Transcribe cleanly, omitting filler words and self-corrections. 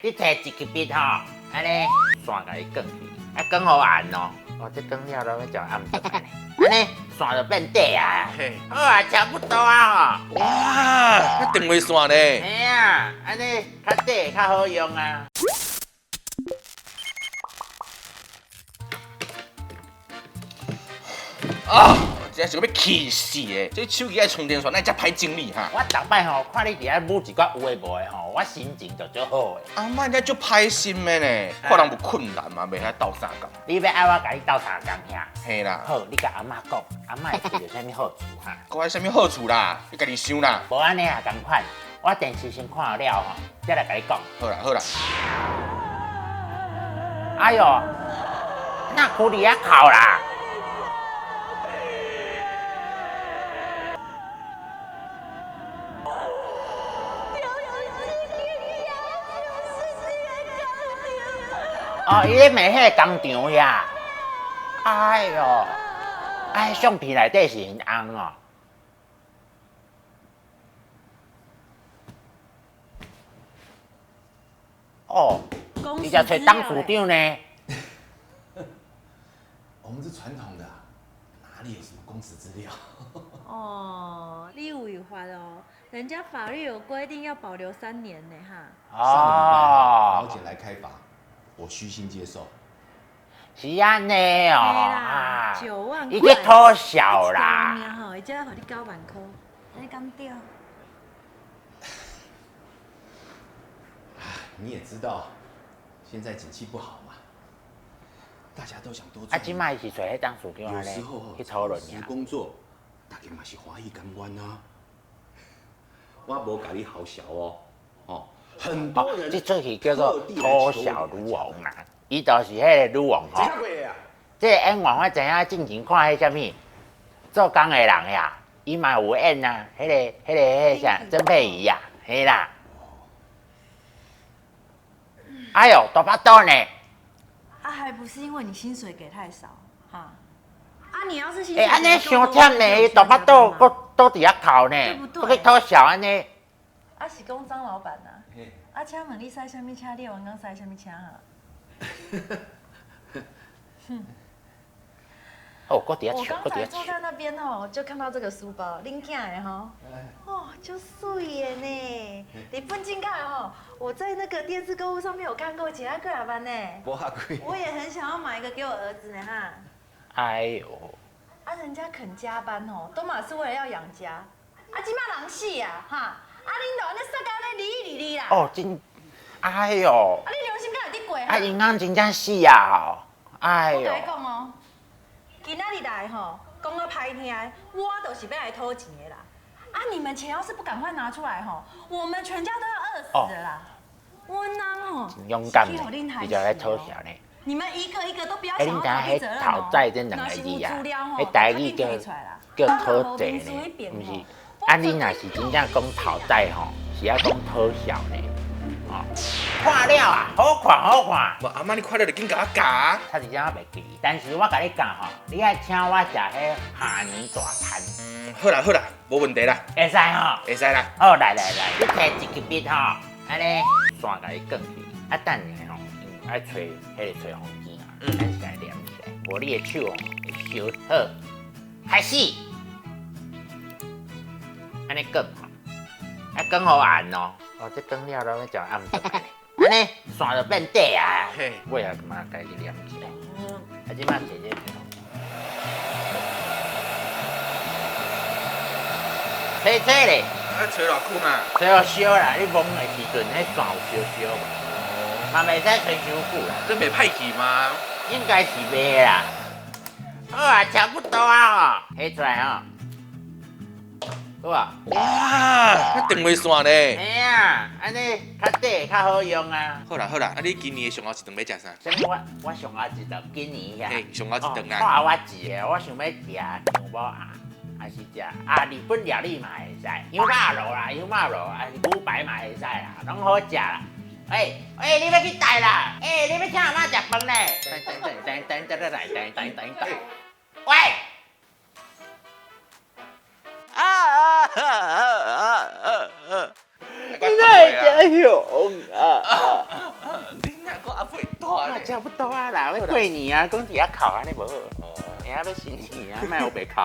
你提一支筆吼，按呢線共伊捲去，啊捲予按哦。哦，這捲了都欲食暗頓按呢線就變短啊。好啊，差不多啊吼。哇，那電話線呢？嘿啊，按呢較短較好用啊。啊！真是欲氣死的！這手機愛充電線，哪會遮歹整理哈？我逐擺吼看你佇遐舞一寡有的無的吼，我心情就足好的。阿嬤，你足歹心的呢，看人有困難嘛，袂使鬥相共。你欲愛我共你鬥相共遐？嘿啦。好，你共阿嬤講，阿嬤會揣著啥物好處哈？閣愛啥物好處啦？你家己想啦。無按呢也仝款，我電視先看了吼，才來共你講。好啦好啦。哎喲，哪跍佇遐哭啦？哦，伊咧罵彼个工廠遐，哎喲，哎，相片內底是𪜶翁哦。哦，伊就揣董事長呢。我們是傳統的，哪裡有什麼公司資料？哦，你有違法哦，人家法律有規定要保留3年呢，哈。上個禮拜老簡來開罰。我虛心接受，是按呢哦， 9萬，伊去討笑啦，吼，伊才予你9萬塊，按呢敢對？你也知道，現在景氣不好嘛，大家都想多賺。啊，這擺是揣彼董事長咧去討論呀。工作，大家嘛是歡喜甘願啊。我無共你唬潲哦，哦。很多人，這齣戲叫做討笑女王啦，伊就是彼个女王吼。這個演員我知影，進前看彼啥物做工的人呀，伊嘛有演啊，彼个啥曾沛怡啊，嘿啦。哎喲，大腹肚呢？啊，還不是因為你薪水給太少，哈？啊，你要是薪水，欸，按呢傷忝呢，大腹肚閣倒佇遐哭呢，閣去討笑按呢。啊，是講張老闆啊。啊，請問你駛啥物車？你的員工駛啥物車哈？哦，閣佇遐笑，我剛才坐在那邊吼，就看到這個書包，恁囝的吼，哦，足媠的呢。日本進口的吼，我在那個電視購物上面有看過，一萬幾萬呢。無遐貴。我也很想要買一個給我兒子呢哈。哎喲。啊，人家肯加班吼，都嘛是為了要養家。啊，這馬人死啊，哈。啊，恁就按呢殺甲按呢離離離啦！哦，真，哎喲！啊，你良心敢會得過？啊，銀行真正死啊！哎喲！我共你講哦，今仔日來吼，講較歹聽的，我就是欲來討錢的啦。啊，你們錢要是不趕快拿出來吼，我們全家都要餓死了啦。阮翁吼，真勇敢呢，伊就來討笑呢。你們一個一個都不要想要逃避責任哦。討債這兩個字啊，彼台語叫討債呢，毋是。啊！你若是真正講討債吼，是愛講討笑呢，吼。看了啊，好看好看。無阿嬤，你看了就緊共我教。差一點仔袂記，但是我共你講吼，你愛請我食彼蝦仁大餐。嗯，好啦好啦，無問題啦。會使吼？會使啦。好，來來來，你提一支筆吼，按呢線共伊捲去，啊等下吼，愛吹彼個吹風機啊，咱是共伊黏起來，無你的手吼會燒。好，開始。按呢捲吼，啊捲予按哦，哦這捲了都欲食暗頓按呢線就變短啊。尾仔嘛共伊黏起來。啊，這擺坐這。吹吹咧。啊，吹偌久嘛？吹予燒啦，你摸的時陣，彼線有燒燒無？嘛袂使吹傷久啦。這袂歹去嗎？應該是袂啦。好啊，差不多啊吼，彼出來吼。好啊！哇，那電話線呢？嘿啊，按呢較短較好用啊。好啦好啦，啊你今年的上後一頓欲食啥？啥物？我上後一頓今年遐。嘿，上後一頓啊。看我一个，我想欲食羊某鸭，還是食啊日本料理嘛會使，羊肉爐啦，羊肉爐，還是牛排嘛會使啦，攏好食啦。欸欸，你欲去佗啦？欸，你欲請阿嬤食飯咧？等等等等等等等等等等。喂！啊啊啊啊啊！你哪會這樣啊？差不多啊啦，欲過年啊，講佇遐哭按呢無好。哦。下欲新年啊，莫烏白哭。